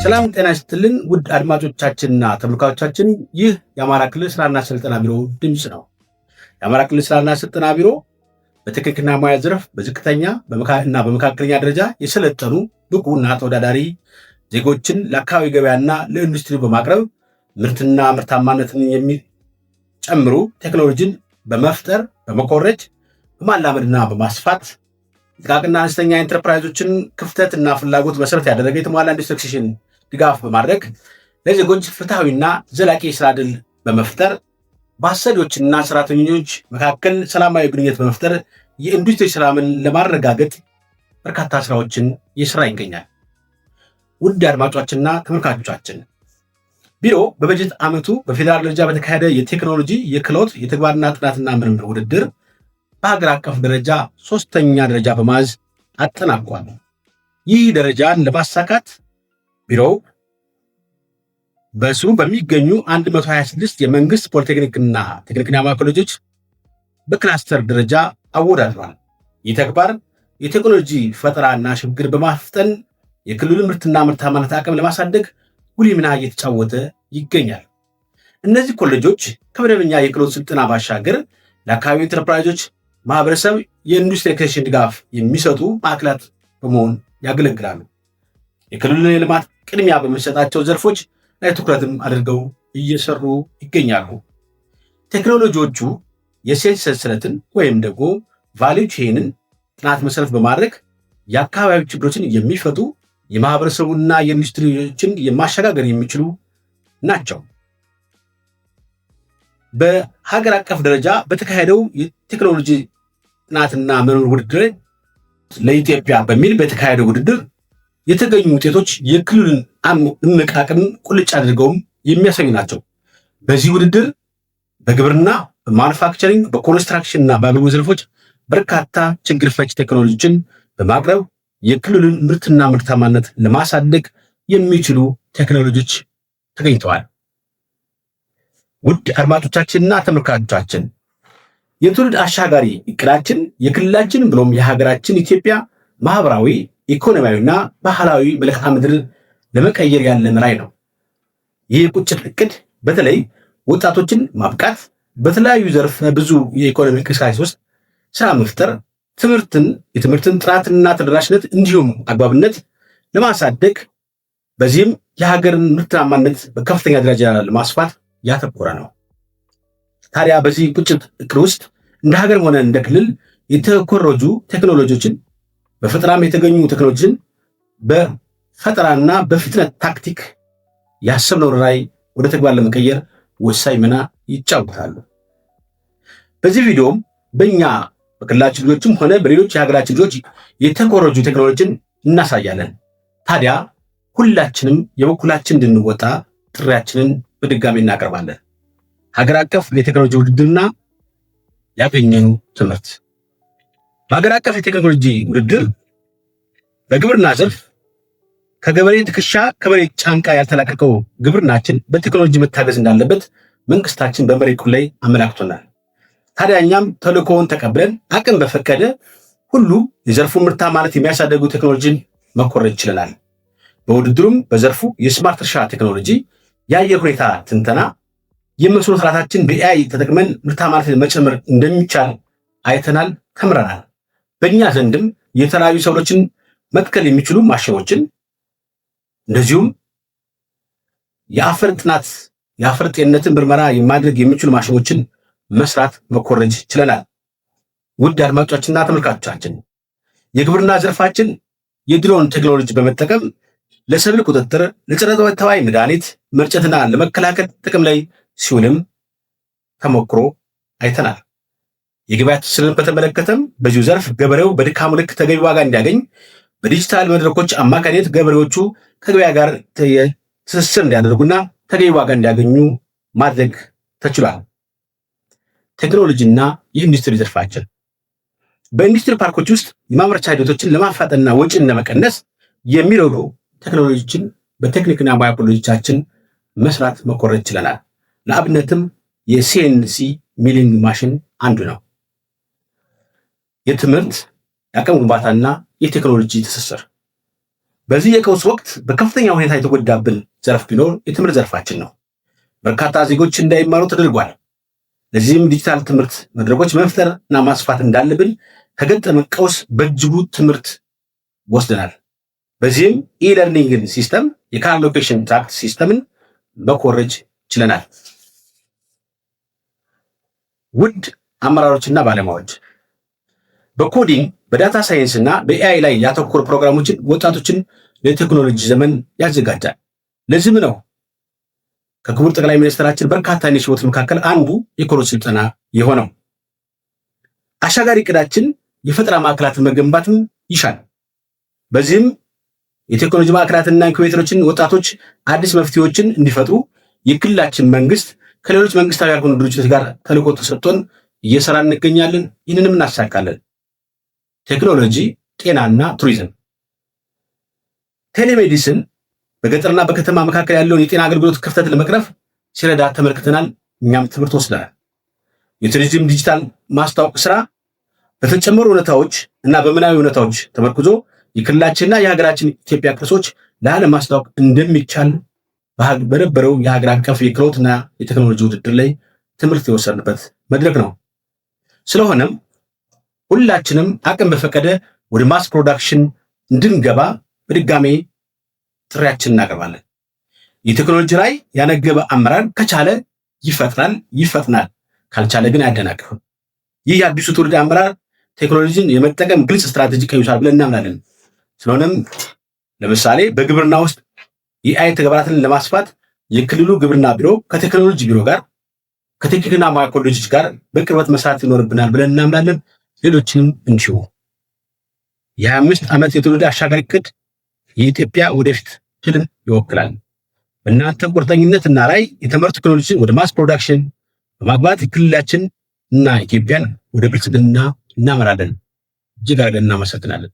ሰላም ጤና ይስጥልን ውድ አድማጮቻችንና ተመልካቾቻችን፣ ይህ የአማራ ክልል ስራና ስልጠና ቢሮ ድምፅ ነው። የአማራ ክልል ስራና ስልጠና ቢሮ በቴክኒክና ሙያ ዘርፍ በዝቅተኛ እና በመካከለኛ ደረጃ የሰለጠኑ ብቁና ተወዳዳሪ ዜጎችን ለአካባቢ ገበያና ለኢንዱስትሪ በማቅረብ ምርትና ምርታማነትን የሚጨምሩ ቴክኖሎጂን በመፍጠር፣ በመኮረጅ፣ በማላመድና በማስፋት ጥቃቅንና አነስተኛ ኢንተርፕራይዞችን ክፍተትና ፍላጎት መሰረት ያደረገ የተሟላ ኢንዱስትሪ extension ድጋፍ በማድረግ ለዜጎች ፍትሐዊና ዘላቂ የስራ ዕድል በመፍጠር በአሰሪዎችና ሰራተኞች መካከል ሰላማዊ ግንኙነት በመፍጠር የኢንዱስትሪ ሰላምን ለማረጋገጥ በርካታ ስራዎችን እየሰራ ይገኛል። ውድ አድማጮቻችንና ተመልካቾቻችን፣ ቢሮ በበጀት ዓመቱ በፌዴራል ደረጃ በተካሄደ የቴክኖሎጂ፣ የክህሎት፣ የተግባርና ጥናትና ምርምር ውድድር በሀገር አቀፍ ደረጃ ሶስተኛ ደረጃ በመያዝ አጠናቋል። ይህ ደረጃን ለማሳካት ቢሮው በስሩ በሚገኙ 126 የመንግስት ፖሊቴክኒክና ቴክኒክና ሙያ ኮሌጆች በክላስተር ደረጃ አወዳድሯል። ይህ ተግባር የቴክኖሎጂ ፈጠራና ሽግግር በማፍጠን የክልሉን ምርትና ምርታማነት አቅም ለማሳደግ ጉልህ ሚና እየተጫወተ ይገኛል። እነዚህ ኮሌጆች ከመደበኛ የክህሎት ስልጠና ባሻገር ለአካባቢ ኢንተርፕራይዞች ማህበረሰብ የኢንዱስትሪ extension ድጋፍ የሚሰጡ ማዕከላት በመሆን ያገለግላሉ። የክልሉን የልማት ቅድሚያ በሚሰጣቸው ዘርፎች ላይ ትኩረትም አድርገው እየሰሩ ይገኛሉ። ቴክኖሎጂዎቹ የእሴት ሰንሰለትን ወይም ደግሞ value chain ን ጥናት መሰረት በማድረግ የአካባቢ ችግሮችን የሚፈቱ፣ የማህበረሰቡና የኢንዱስትሪዎችን የማሸጋገር የሚችሉ ናቸው። በሀገር አቀፍ ደረጃ በተካሄደው የቴክኖሎጂ ጥናትና ምርምር ውድድር ለኢትዮጵያ በሚል በተካሄደው ውድድር የተገኙ ውጤቶች የክልሉን እምቅ አቅም ቁልጭ አድርገውም የሚያሳዩ ናቸው። በዚህ ውድድር በግብርና፣ በማኑፋክቸሪንግ፣ በኮንስትራክሽን እና በአገልግሎት ዘርፎች በርካታ ችግር ፈች ቴክኖሎጂዎችን በማቅረብ የክልሉን ምርትና ምርታማነት ለማሳደግ የሚችሉ ቴክኖሎጂዎች ተገኝተዋል። ውድ አድማጮቻችንና ተመልካቾቻችን፣ የትውልድ አሻጋሪ እቅዳችን የክልላችን ብሎም የሀገራችን ኢትዮጵያ ማህበራዊ፣ ኢኮኖሚያዊና ባህላዊ መልክዓ ምድር ለመቀየር ያለ ራዕይ ነው። ይህ የቁጭት እቅድ በተለይ ወጣቶችን ማብቃት፣ በተለያዩ ዘርፈ ብዙ የኢኮኖሚ እንቅስቃሴ ውስጥ ስራ መፍጠር፣ ትምህርትን የትምህርትን ጥራትና ተደራሽነት እንዲሁም አግባብነት ለማሳደግ፣ በዚህም የሀገርን ምርታማነት በከፍተኛ ደረጃ ለማስፋት ያተኮረ ነው። ታዲያ በዚህ ቁጭት እቅድ ውስጥ እንደ ሀገርም ሆነ እንደ ክልል የተኮረጁ ቴክኖሎጂዎችን፣ በፈጠራም የተገኙ ቴክኖሎጂን በፈጠራና በፍጥነት ታክቲክ ያሰብነውን ራዕይ ወደ ተግባር ለመቀየር ወሳኝ ሚና ይጫወታሉ። በዚህ ቪዲዮም በእኛ በክልላችን ልጆችም ሆነ በሌሎች የሀገራችን ልጆች የተኮረጁ ቴክኖሎጂን እናሳያለን። ታዲያ ሁላችንም የበኩላችን እንድንወጣ ጥሪያችንን በድጋሚ እናቀርባለን። ሀገር አቀፍ የቴክኖሎጂ ውድድርና ያገኘነው ትምህርት። በሀገር አቀፍ የቴክኖሎጂ ውድድር በግብርና ዘርፍ ከገበሬ ትከሻ፣ ከበሬ ጫንቃ ያልተላቀቀው ግብርናችን በቴክኖሎጂ መታገዝ እንዳለበት መንግስታችን በመሬቱ ላይ አመላክቶናል። ታዲያ እኛም ተልእኮውን ተቀብለን አቅም በፈቀደ ሁሉ የዘርፉን ምርታማነት የሚያሳድጉ ቴክኖሎጂን መኮረጅ ችለናል። በውድድሩም በዘርፉ የ smart እርሻ ቴክኖሎጂ፣ የአየር ሁኔታ ትንተና፣ የመስኖ ስርዓታችን በ AI ተጠቅመን ምርታማነትን መጨመር እንደሚቻል አይተናል፣ ተምረናል። በእኛ ዘንድም የተለያዩ ሰብሎችን መትከል የሚችሉ ማሽኖችን፣ እንደዚሁም የአፈር ጥናት፣ የአፈር ጤንነትን ምርመራ ማድረግ የሚችሉ ማሽኖችን መስራት መኮረጅ ችለናል። ውድ አድማጮቻችንና ተመልካቾቻችን፣ የግብርና ዘርፋችን የድሮን ቴክኖሎጂ በመጠቀም ለሰብል ቁጥጥር፣ ለጸረ ተባይ መድኃኒት መርጨትና ለመከላከል ጥቅም ላይ ሲውልም ተሞክሮ አይተናል። የገበያ ትስስርን በተመለከተም በዚሁ ዘርፍ ገበሬው በድካሙ ልክ ተገቢ ዋጋ እንዲያገኝ በዲጂታል መድረኮች አማካኝነት ገበሬዎቹ ከገበያ ጋር ትስስር እንዲያደርጉና ተገቢ ዋጋ እንዲያገኙ ማድረግ ተችሏል። ቴክኖሎጂና የኢንዱስትሪ ዘርፋችን በኢንዱስትሪ ፓርኮች ውስጥ የማምረቻ ሂደቶችን ለማፋጠንና ወጪን ለመቀነስ የሚረዱ ቴክኖሎጂዎችን በቴክኒክና ሙያ ኮሌጆቻችን መስራት መኮረጅ ችለናል። ለአብነትም የ CNC milling machine አንዱ ነው። የትምህርት፣ የአቅም ግንባታና የቴክኖሎጂ ትስስር። በዚህ የቀውስ ወቅት በከፍተኛ ሁኔታ የተጎዳብን ዘርፍ ቢኖር የትምህርት ዘርፋችን ነው። በርካታ ዜጎች እንዳይማሩ ተደርጓል። ለዚህም ዲጂታል ትምህርት መድረኮች መፍጠር እና ማስፋት እንዳለብን ከገጠመን ቀውስ በእጅጉ ትምህርት ወስደናል። በዚህም e-learning ን system፣ የ car location track system ን መኮረጅ ችለናል። ውድ አመራሮችና ባለሙያዎች፣ በ coding፣ በ data science እና በ AI ላይ ያተኮሩ ፕሮግራሞችን ወጣቶችን ለቴክኖሎጂ ዘመን ያዘጋጃል። ለዚህም ነው ከክቡር ጠቅላይ ሚኒስትራችን በርካታ initiative መካከል አንዱ የክህሎት ስልጠና የሆነው። አሻጋሪ እቅዳችን የፈጠራ ማዕከላትን መገንባትም ይሻል። በዚህም የቴክኖሎጂ ማዕከላትና incubator ኦችን ወጣቶች አዲስ መፍትሄዎችን እንዲፈጥሩ የክልላችን መንግስት ከሌሎች መንግስታዊ ያልሆኑ ድርጅቶች ጋር ተልዕኮ ተሰጥቶን እየሰራ እንገኛለን። ይህንንም እናሳካለን። ቴክኖሎጂ፣ ጤናና ቱሪዝም። Telemedicine በገጠርና በከተማ መካከል ያለውን የጤና አገልግሎት ክፍተት ለመቅረፍ ሲረዳ ተመልክተናል። እኛም ትምህርት ወስደናል። የቱሪዝም ዲጂታል ማስታወቅ ስራ በተጨመሩ እውነታዎች እና በምናዊ እውነታዎች ተመርኩዞ የክልላችንና የሀገራችን ኢትዮጵያ ቅርሶች ለዓለም ማስታወቅ እንደሚቻል በነበረው የሀገር አቀፍ የክህሎትና የቴክኖሎጂ ውድድር ላይ ትምህርት የወሰድንበት መድረክ ነው። ስለሆነም ሁላችንም አቅም በፈቀደ ወደ mass production እንድንገባ በድጋሜ ጥሪያችንን እናቀርባለን። የቴክኖሎጂ ራዕይ ያነገበ አመራር ከቻለ ይፈጥራል፣ ይፈጥናል፣ ካልቻለ ግን አያደናቅፍም። ይህ የአዲሱ ትውልድ አመራር ቴክኖሎጂን የመጠቀም ግልጽ ስትራቴጂ ቀይሷል ብለን እናምናለን። ስለሆነም ለምሳሌ በግብርና ውስጥ የ AI ተግባራትን ለማስፋት የክልሉ ግብርና ቢሮ ከቴክኖሎጂ ቢሮ ጋር፣ ከቴክኒክና ሙያ ኮሌጆች ጋር በቅርበት መስራት ይኖርብናል ብለን እናምናለን። ሌሎችንም እንዲሁ። የ25 ዓመት የትውልድ አሻጋሪ እቅድ የኢትዮጵያ ወደፊት ህልም ይወክላል። በእናንተ ቁርጠኝነት እና ራዕይ የተመረቱ ቴክኖሎጂን ወደ mass production በማግባት ክልላችን እና ኢትዮጵያን ወደ ብልጽግና እናመራለን። እጅግ አድርገን እናመሰግናለን።